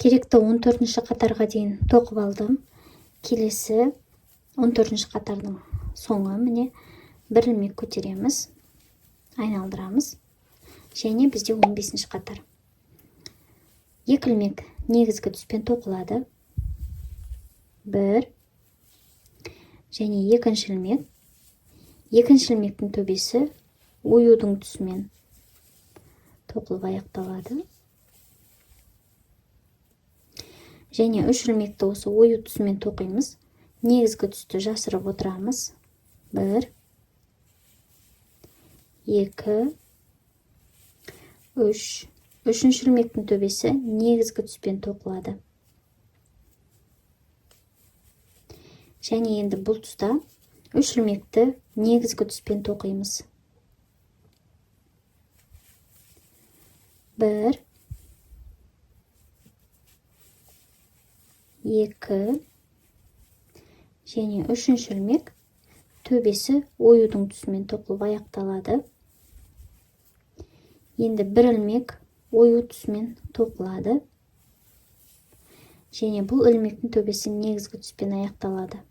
Керекті 14-ші қатарға дейін тоқып алдым. Келесі 14-ші қатардың соңы міне бір ілмек көтереміз, айналдырамыз. Және бізде 15-ші қатар. Екі ілмек негізгі түспен тоқылады. 1 және екінші ілмек. Екінші ілмектің төбесі оюдың түсімен тоқылып аяқталады. Және үш ілмекті осы ою түсімен тоқимыз. Негізгі түсті жасырып отырамыз. 1, 2, 3. Үшінші ілмектің төбесі негізгі түспен тоқылады. Және енді бұл тұста үш ілмекті негізгі түспен тоқимыз. 1, 2 және үшінші ілмек төбесі оюдың түсімен тоқылып аяқталады. Енді бір ілмек ою түсімен тоқылады. Және бұл ілмектің төбесі негізгі түспен аяқталады.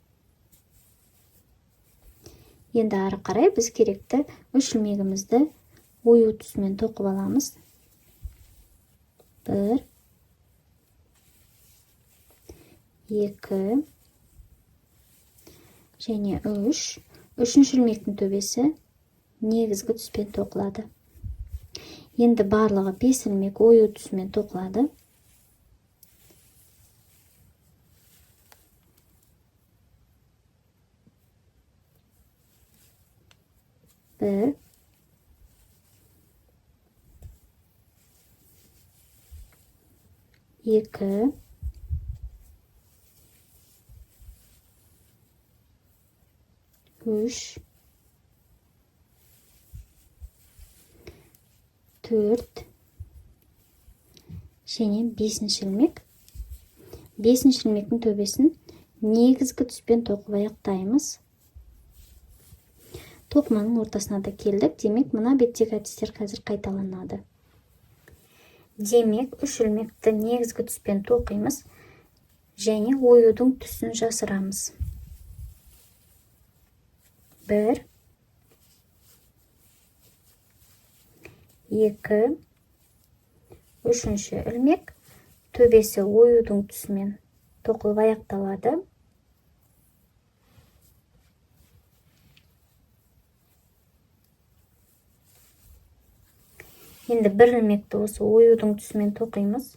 Енді ары қарай біз керекті үш ілмегімізді ою түсімен тоқып аламыз. 1, 2 және 3. Үшінші ілмектің төбесі негізгі түспен тоқылады. Енді барлығы 5 ілмек ою түсімен тоқылады. 1, 2, 3, 4 және 5-ші ілмек. 5-ші ілмектің төбесін негізгі түспен тоқып аяқтаймыз. Тоқыманың ортасына да келдік. Демек, мына беттегі әдістер қазір қайталанады. Демек, үш ілмекті негізгі түспен тоқимыз және оюдың түсін жасырамыз. 1, 2, үшінші ілмек төбесі оюдың түсімен тоқылып аяқталады. Енді бір ілмекті осы оюдың түсімен тоқимыз.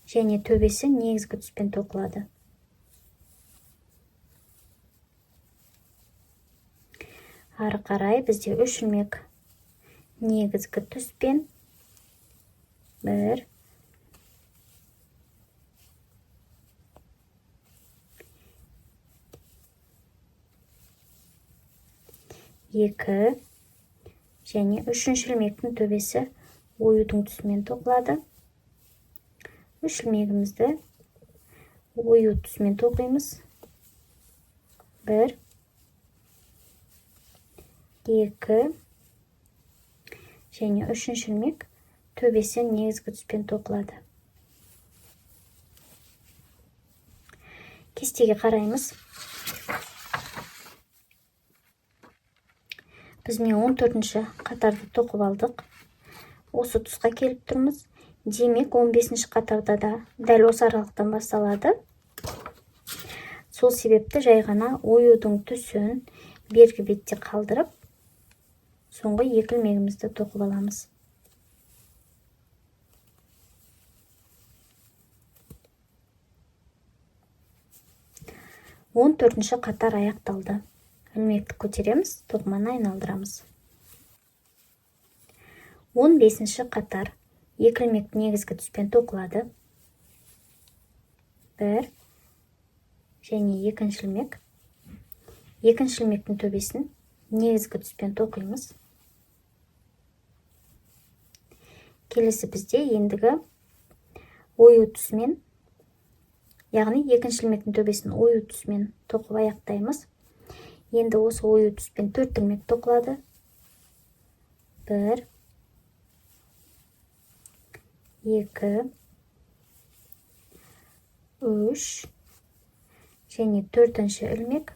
Және төбесі негізгі түспен тоқылады. Ары қарай бізде үш ілмек негізгі түспен 1, 2 және үшінші ілмектің төбесі оюдың түсімен тоқылады. Үш ілмегімізді ою түсімен тоқимыз. 1, 2 және үшінші ілмек төбесі негізгі түспен тоқылады. Кестеге қараймыз. Біз міне 14-ші қатарды тоқып алдық. Осы тұсқа келіп тұрмыз. Демек, 15-ші қатарда да дәл осы аралықтан басталады. Сол себепті жай ғана оюдың түсін бергі бетте қалдырып, соңғы екі ілмегімізді тоқып аламыз. Он төртінші қатар аяқталды. Ілмекті көтереміз, тоқыманы айналдырамыз. 15-ші қатар екі ілмек негізгі түспен тоқылады. 1 және екінші ілмек. Екінші ілмектің төбесін негізгі түспен тоқимыз. Келесі бізде ендігі ою түсімен, яғни екінші ілмектің төбесін ою түсімен тоқып аяқтаймыз. Енді осы ою түспен 4 ілмек тоқылады. 1, 2, 3 және төртінші ілмек.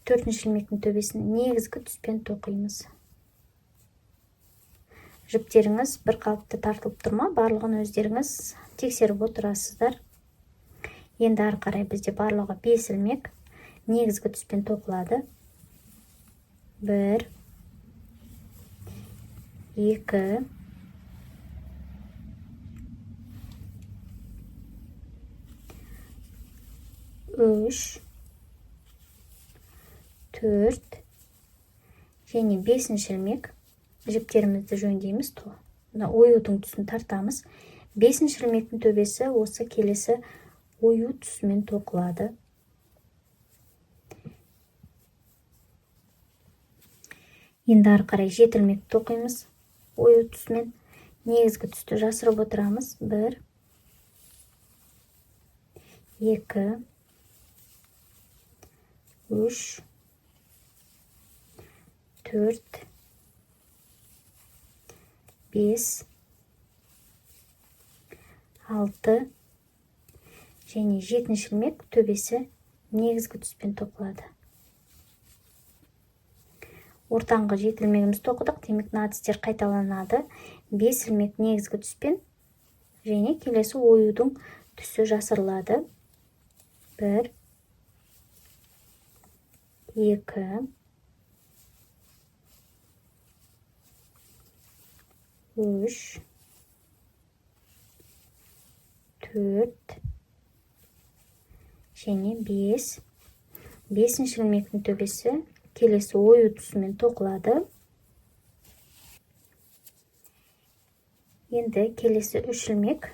Төртінші ілмектің төбесін негізгі түспен тоқимыз. Жіптеріңіз бір қалыпты тартылып тұр ма, барлығын өздеріңіз тексеріп отырасыздар. Енді ары қарай бізде барлығы 5 ілмек негізгі түспен тоқылады. 1, 2, 3, 4 және 5-ші ілмек. Жіптерімізді жөндейміз, мына оюдың түсін тартамыз. 5-ші ілмектің төбесі осы келесі ою түсімен тоқылады. Енді ары қарай 7 ілмек тоқимыз ою түсімен. Негізгі түсті жасырып отырамыз. 1, 2, 3, 4, 5, 6 және 7-ші ілмек төбесі негізгі түспен тоқылады. Ортаңғы 7 ілмегімізді тоқыдық, демек мына әдістер қайталанады. 5 ілмек негізгі түспен және келесі оюдың түсі жасырылады. 1, 2, 3, 4 және 5. 5-ші ілмектің төбесі келесі ою түсімен тоқылады. Енді келесі 3 ілмек,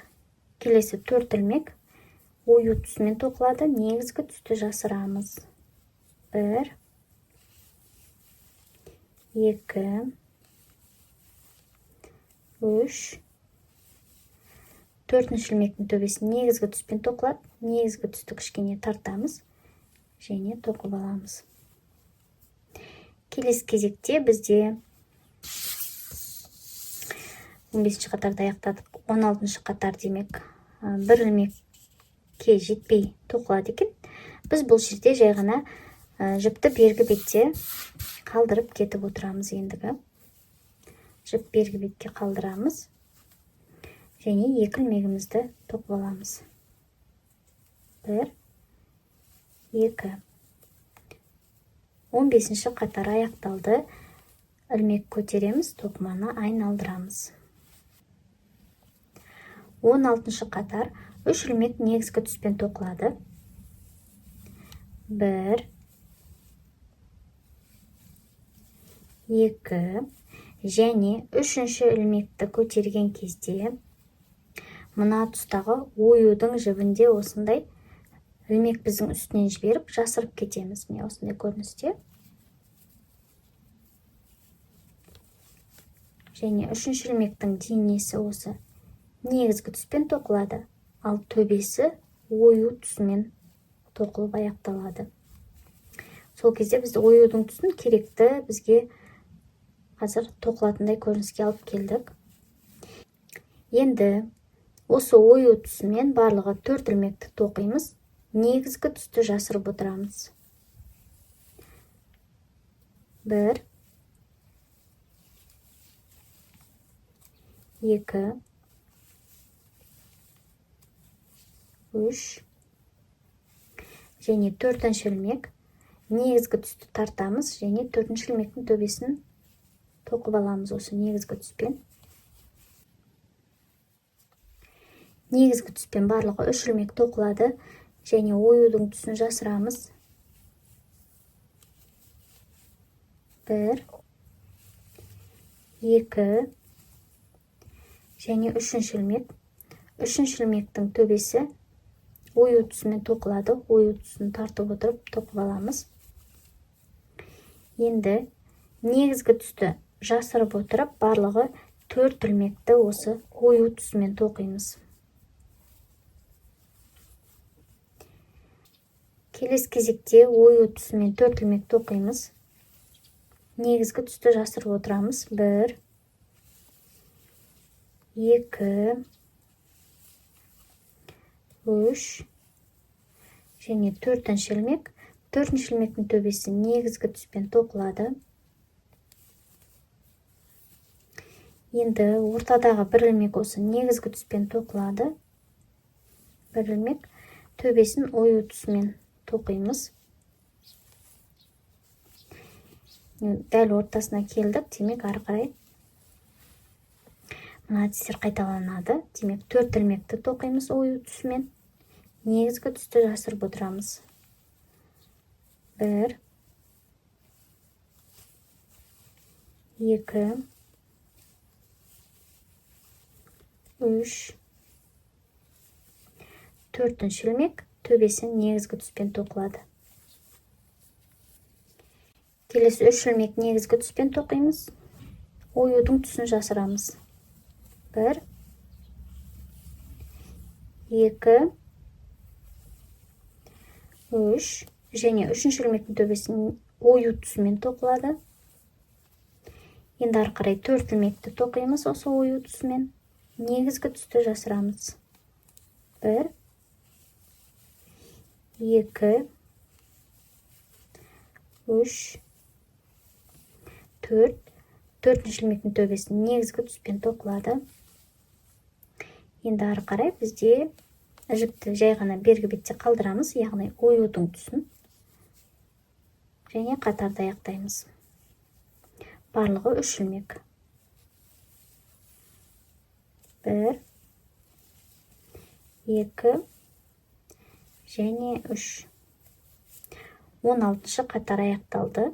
келесі 4 ілмек ою түсімен тоқылады. Негізгі түсті жасырамыз. 1, 2, 3, 4-ші ілмектің төбесі негізгі түспен тоқылады. Негізгі түсті кішкене тартамыз және тоқып аламыз. Келесі кезекте бізде 15-ші қатарды аяқтадық. 16-шы қатар демек бір ілмекке жетпей тоқылады екен. Біз бұл жерде жай ғана жіпті бергі бетте қалдырып кетіп отырамыз. Ендігі жіп бергі бетке қалдырамыз және екі ілмегімізді тоқып аламыз. 1, 2. 15-ші қатар аяқталды. Ілмек көтереміз, тоқыманы айналдырамыз. 16-шы қатар 3 ілмек негізгі түспен тоқылады. 1, 2 және 3-ші ілмекті көтерген кезде мына тұстағы оюдың жібінде осындай ілмек біздің үстінен жіберіп жасырып кетеміз. Міне осындай көріністе. Және 3-ші ілмектің денесі осы негізгі түспен тоқылады, ал төбесі ою түсімен тоқылып аяқталады. Сол кезде біз оюдың түсін керекті бізге қазір тоқылатындай көрініске алып келдік. Енді осы ою түсімен барлығы 4 ілмекті тоқимыз. Негізгі түсті жасырып отырамыз. 1, 2, 3 және 4-ші ілмек. Негізгі түсті тартамыз және 4-ші ілмектің төбесін тоқып аламыз осы негізгі түспен. Негізгі түспен барлығы 3 ілмек тоқылады және оюдың түсін жасырамыз. 1, 2 және 3-ші ілмек. 3-ші ілмектің төбесі ою түсімен тоқылады. Ою түсін тартып отырып тоқып аламыз. Енді негізгі түсті жасырып отырып барлығы 4 ілмекті осы ою түсімен тоқимыз. Келесі кезекте ою түсімен 4 ілмек тоқимыз. Негізгі түсті жасырып отырамыз. 1, 2, 3 және төртінші ілмек. Төртінші ілмектің төбесі негізгі түспен тоқылады. Енді ортадағы бір ілмек осы негізгі түспен тоқылады. Бір ілмек төбесін ою түсімен тоқимыз. Дәл ортасына келдік, демек ары қарай мына әдістер қайталанады. Демек 4 ілмекті тоқимыз ою түсімен. Негізгі түсті жасырып отырамыз. 1, 2, 3, төртінші ілмек төбесі негізгі түспен тоқылады. Келесі 3 ілмек негізгі түспен тоқимыз. Оюдың түсін жасырамыз. 1, 2, 3 және үшінші ілмектің төбесі ою түсімен тоқылады. Енді ары қарай 4 ілмекті тоқимыз осы ою түсімен. Негізгі түсті жасырамыз. 1, 2, 3, 4. Төртінші ілмектің төбесі негізгі түспен тоқылады. Енді ары қарай бізде жіпті жай ғана бергі бетте қалдырамыз, яғни оюдың түсін, және қатарды аяқтаймыз. Барлығы 3 ілмек. 1, 2 және 3. 16-шы қатар аяқталды.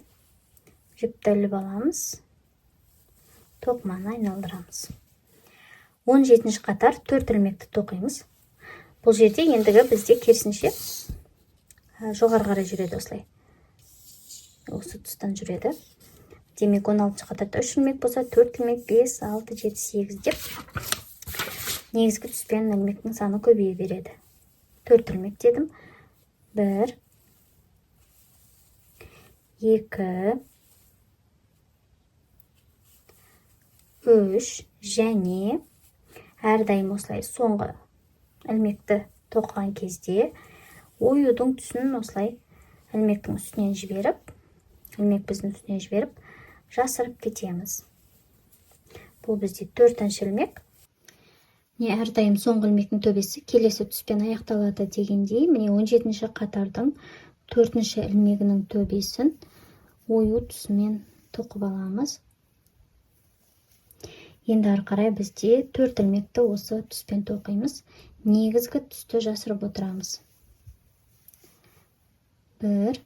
Жіпті іліп аламыз, тоқыманы айналдырамыз. 17-ші қатар 4 ілмекті тоқимыз. Бұл жерде ендігі бізде керісінше жоғары қарай жүреді осылай. Осы тұстан жүреді. Демек 16-шы қатарда 3 ілмек болса, 4 ілмек, 5, 6, 7, 8 деп негізгі түспен ілмектің саны көбейе береді. 4 ілмек дедім. 1, 2, 3 және әрдайым осылай соңғы ілмекті тоқыған кезде оюдың түсін осылай ілмектің үстінен жіберіп, ілмек біздің үстінен жіберіп жасырып кетеміз. Бұл бізде төртінші ілмек. Міне әрдайым соңғы ілмектің төбесі келесі түспен аяқталады дегендей, міне 17-ші қатардың төртінші ілмегінің төбесін ою түсімен тоқып аламыз. Енді ары қарай бізде 4 ілмекті осы түспен тоқимыз. Негізгі түсті жасырып отырамыз. 1,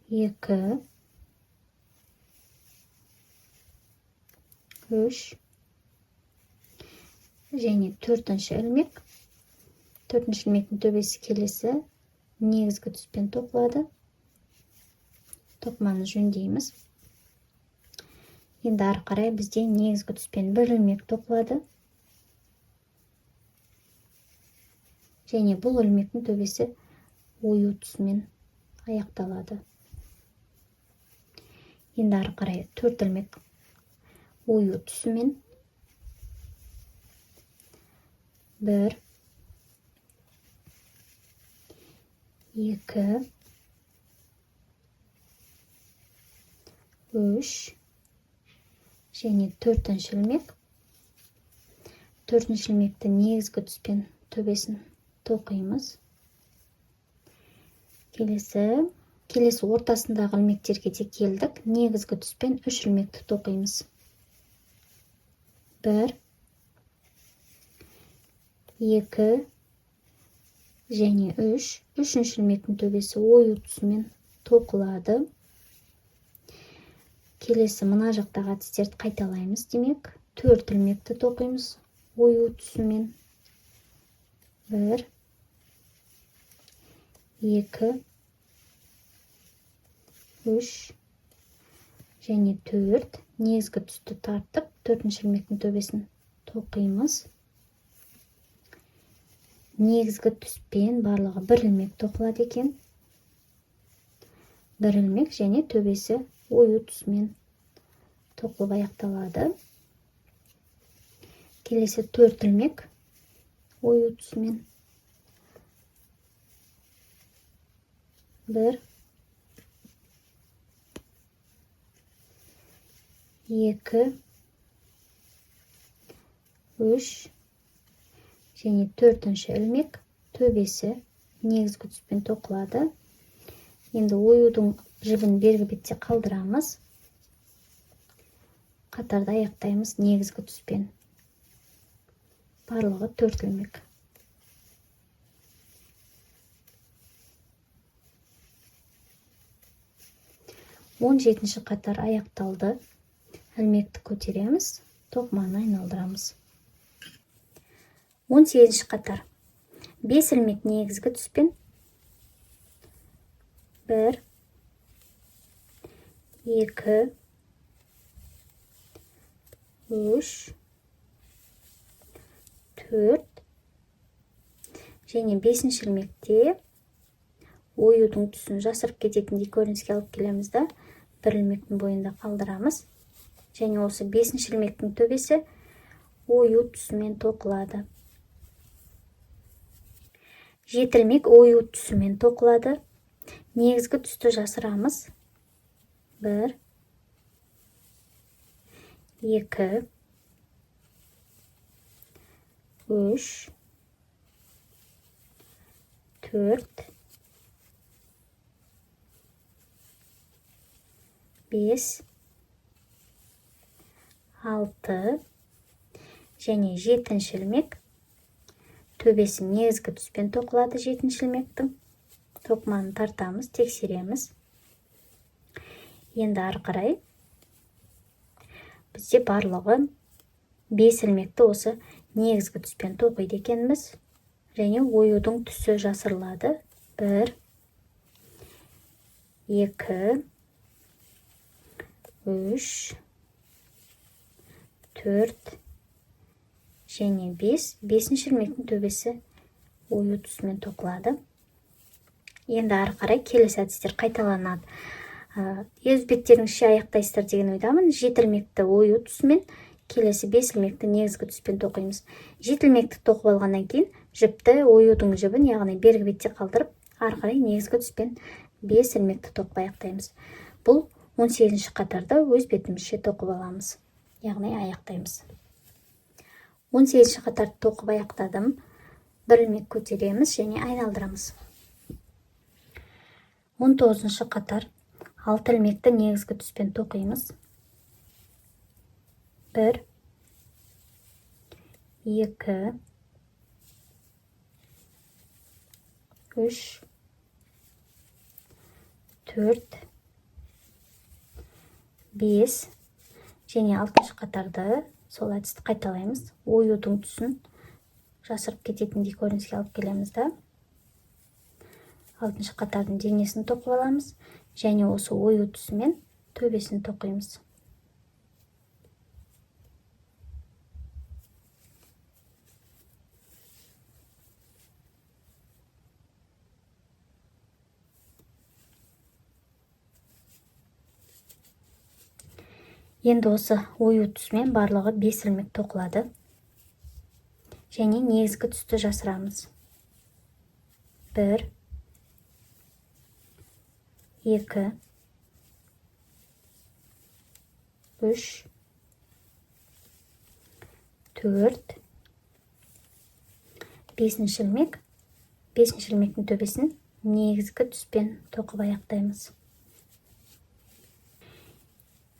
2, 3 және төртінші ілмек. Төртінші ілмектің төбесі келесі негізгі түспен тоқылады. Тоқыманы жөндейміз. Енді ары қарай бізде негізгі түспен бір ілмек тоқылады. Және бұл ілмектің төбесі ою түсімен аяқталады. Енді ары қарай 4 ілмек ою түсімен. 1, 2, 3 және төртінші ілмек. Төртінші ілмекті негізгі түспен төбесін тоқимыз. Келесі ортасындағы ілмектерге де келдік. Негізгі түспен 3 ілмекті тоқимыз. 1, 2 және 3. Үшінші ілмектің төбесі ою түсімен тоқылады. Келесі мына жақтағы әдістерді қайталаймыз. Демек 4 ілмекті тоқимыз ою түсімен. 1, 2, 3 және 4. Негізгі түсті тартып, төртінші ілмектің төбесін тоқимыз. Негізгі түспен барлығы бір ілмек тоқылады екен. Бір ілмек және төбесі ою түсімен Тоқылып аяқталады. Келесі 4 ілмек ою түсімен. 1 2 3 және 4-ші ілмек төбесі негізгі түспен тоқылады. Енді оюдың жібін бергі бетте қалдырамыз. Қатарды аяқтаймыз негізгі түспен. Барлығы 4 ілмек. Он жетінші қатар аяқталды. Ілмекті көтереміз, тоқыманы айналдырамыз. 18-ші қатар. 5 ілмек негізгі түспен. 1 2 3 4 және 5-ші ілмекте оюдың түсін жасырып кететіндей көрініске алып келеміз да, бір ілмектің бойында қалдырамыз. Және осы 5-ші ілмектің төбесі ою түсімен тоқылады. 7 ілмек ою түсімен тоқылады. Негізгі түсті жасырамыз. 1 2 3 4 5 6 және 7-ші ілмек төбесі негізгі түспен тоқылады. 7-ші ілмектің тоқыманы тартамыз, тексереміз. Енді ары қарай бізде барлығы 5 ілмекті осы негізгі түспен тоқиды екенбіз. Және оюдың түсі жасырылады. 1 2 3 4 және 5. 5-ші ілмектің төбесі ою түсімен тоқылады. Енді ары қарай келесі әдістер қайталанады. Өз беттеріңізше аяқтайсыздар деген ойдамын. 7 ілмекті ою түсімен, келесі 5 ілмекті негізгі түспен тоқимыз. 7 ілмекті тоқып алғаннан кейін жіпті оюдың жібін, яғни бергі бетте қалдырып, ары қарай негізгі түспен 5 ілмекті тоқып аяқтаймыз. Бұл 18-ші қатарда өз бетімізше тоқып аламыз, яғни аяқтаймыз. 18-ші қатарды тоқып аяқтадым. Бір ілмек көтереміз және айналдырамыз. 19-шы қатар 6 ілмекті негізгі түспен тоқимыз. 1 2 3 4 5 және 6-шы қатарды сол әдісті қайталаймыз. Оюдың түсін жасырып кететіндей көрініске алып келеміз да. 6-шы қатардың денесін тоқып аламыз және осы ою түсімен төбесін тоқимыз. Енді осы ою түсімен барлығы 5 ілмек тоқылады. Және негізгі түсті жасырамыз. 1 2 3 4 5-ші ілмек. 5-ші ілмектің төбесін негізгі түспен тоқып аяқтаймыз.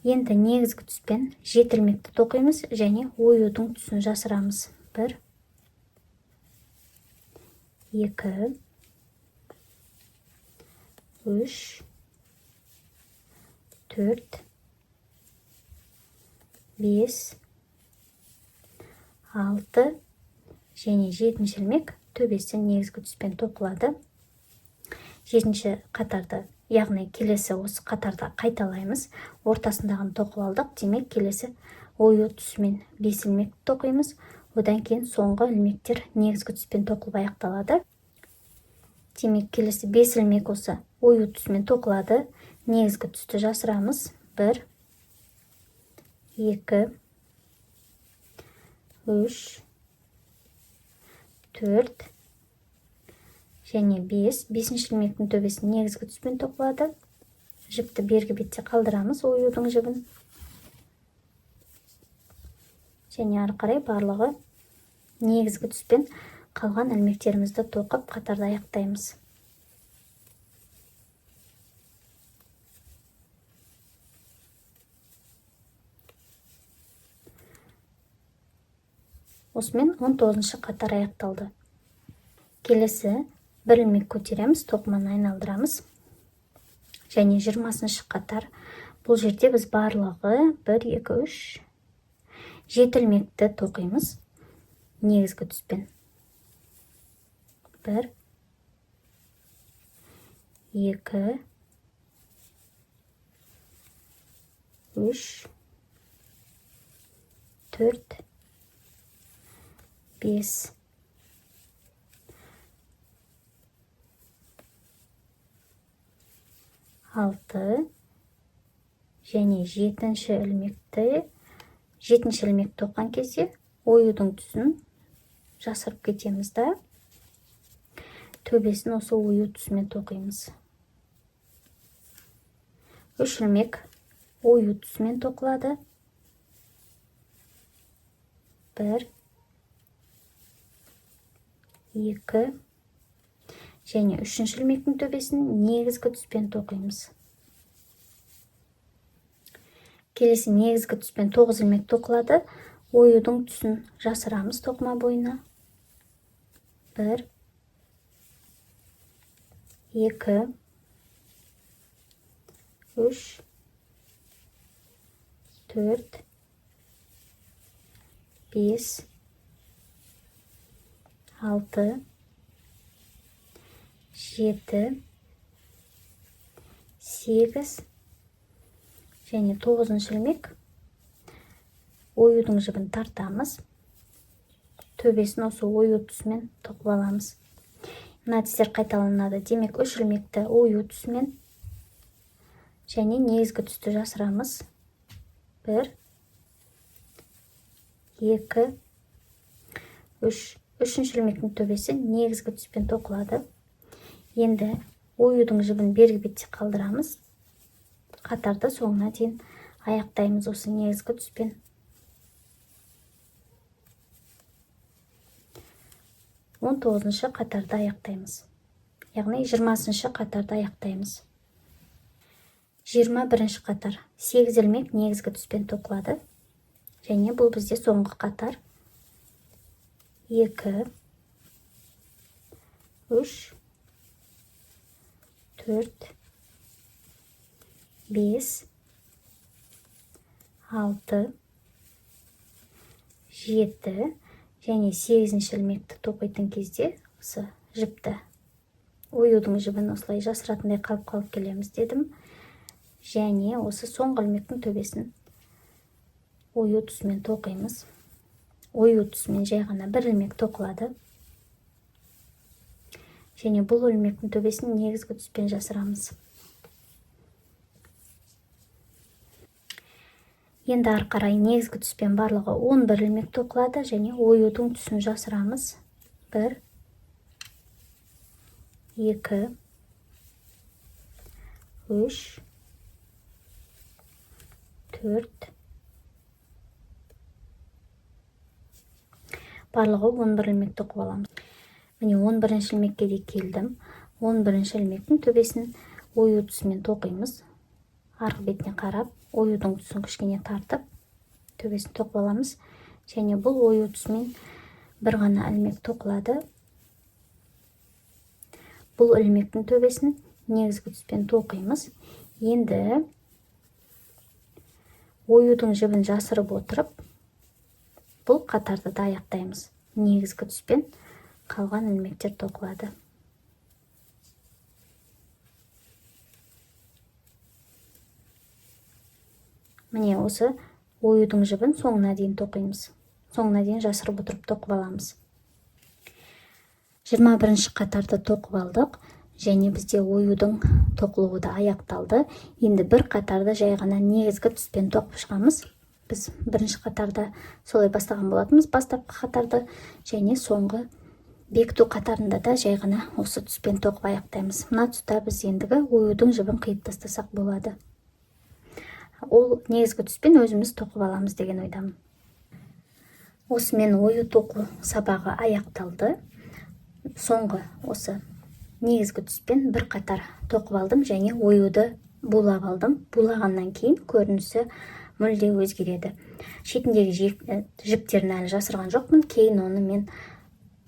Енді негізгі түспен 7 ілмекті тоқимыз және оюдың түсін жасырамыз. 1 2 3 4 5 6 және 7-ші ілмек төбесі негізгі түспен тоқылады. 7-ші қатарды, яғни келесі осы қатарда қайталаймыз. Ортасындағыны тоқып алдық, демек келесі ою түсімен 5 ілмек тоқимыз. Одан кейін соңғы ілмектер негізгі түспен тоқылып аяқталады. Демек келесі 5 ілмек осы ою түсімен тоқылады. Негізгі түсті жасырамыз. 1 2, 3, 4 және 5. 5-ші ілмектің төбесі негізгі түспен тоқылады. Жіпті бергі бетте қалдырамыз, оюдың жібін. Және ары қарай барлығы негізгі түспен қалған ілмектерімізді тоқып қатарды аяқтаймыз. Осымен 19-шы қатар аяқталды. Келесі бір ілмек көтереміз, тоқыманы айналдырамыз. Және 20-шы қатар. Бұл жерде біз барлығы 1, 2, 3, 7 ілмекті тоқимыз негізгі түспен. 1, 2, 3, 4, 5, 6 және 7-ші ілмекті, 7-ші ілмек тоққан кезде оюдың түсін жасырып кетеміз да, төбесін осы ою түсімен тоқимыз. 3 ілмек ою түсімен тоқылады. 1, 2 және 3-ші ілмектің төбесін негізгі түспен тоқимыз. Келесі негізгі түспен 9 ілмек тоқылады. Оюдың түсін жасырамыз тоқыма бойына. 1, 2, 3, 4, 5, 6, 7, 8 және 9-шы ілмек. Оюдың жібін тартамыз. Төбесін осы ою түсімен тоқып аламыз. Мына тістер қайталанады. Демек 3 ілмекті ою түсімен және негізгі түсті жасырамыз. 1, 2, 3. 3-ші ілмектің төбесі негізгі түспен тоқылады. Енді оюдың жібін бергі бетте қалдырамыз. Қатарды соңына дейін аяқтаймыз осы негізгі түспен. 19-шы қатарды аяқтаймыз. Яғни 20-шы қатарды аяқтаймыз. 21-ші қатар 8 ілмек негізгі түспен тоқылады. Және бұл бізде соңғы қатар. 2, 3, 4, 5, 6, 7 және 8-ші ілмекті тоқитын кезде осы жіпті, оюдың жібін осылай жасыратындай қалып келеміз дедім. Және осы соңғы ілмектің төбесін ою түсімен тоқимыз. Ою түсімен жай ғана бір ілмек тоқылады. Және бұл ілмектің төбесін негізгі түспен жасырамыз. Енді ары қарай негізгі түспен барлығы 11 ілмек тоқылады және оюдың түсін жасырамыз. 1, 2, 3, 4, барлығы 11 ілмек тоқып аламыз. Міне 11-ші ілмекке де келдім. 11-ші ілмектің төбесін ою түсімен тоқимыз. Арғы бетіне қарап, оюдың түсін кішкене тартып, төбесін тоқып аламыз. Және бұл ою түсімен бір ғана ілмек тоқылады. Бұл ілмектің төбесін негізгі түспен тоқимыз. Енді оюдың жібін жасырып отырып, бұл қатарды да аяқтаймыз. Негізгі түспен қалған ілмектер тоқылады. Міне осы оюдың жібін соңына дейін тоқимыз. Соңына дейін жасырып отырып тоқып аламыз. 21-ші қатарды тоқып алдық. Және бізде оюдың тоқылуы да аяқталды. Енді бір қатарды жай ғана негізгі түспен тоқып шығамыз. Біз бірінші қатарда солай бастаған болатынбыз, бастапқы қатарды, және соңғы бекіту қатарында да жай ғана осы түспен тоқып аяқтаймыз. Мына тұста біз ендігі оюдың жібін қиып тастасақ болады, ол негізгі түспен өзіміз тоқып аламыз деген ойдамын. Осымен ою тоқу сабағы аяқталды. Соңғы осы негізгі түспен бір қатар тоқып алдым және оюды булап алдым. Булағаннан кейін көрінісі мүлде өзгереді. Шетіндегі жіптерін әлі жасырған жоқпын, кейін оны мен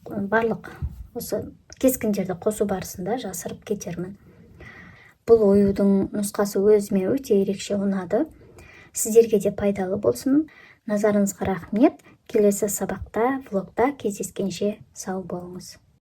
барлық осы кескіндерді қосу барысында жасырып кетермін. Бұл оюдың нұсқасы өзіме өте ерекше ұнады, сіздерге де пайдалы болсын. Назарыңызға рахмет. Келесі сабақта, влогта кездескенше сау болыңыз.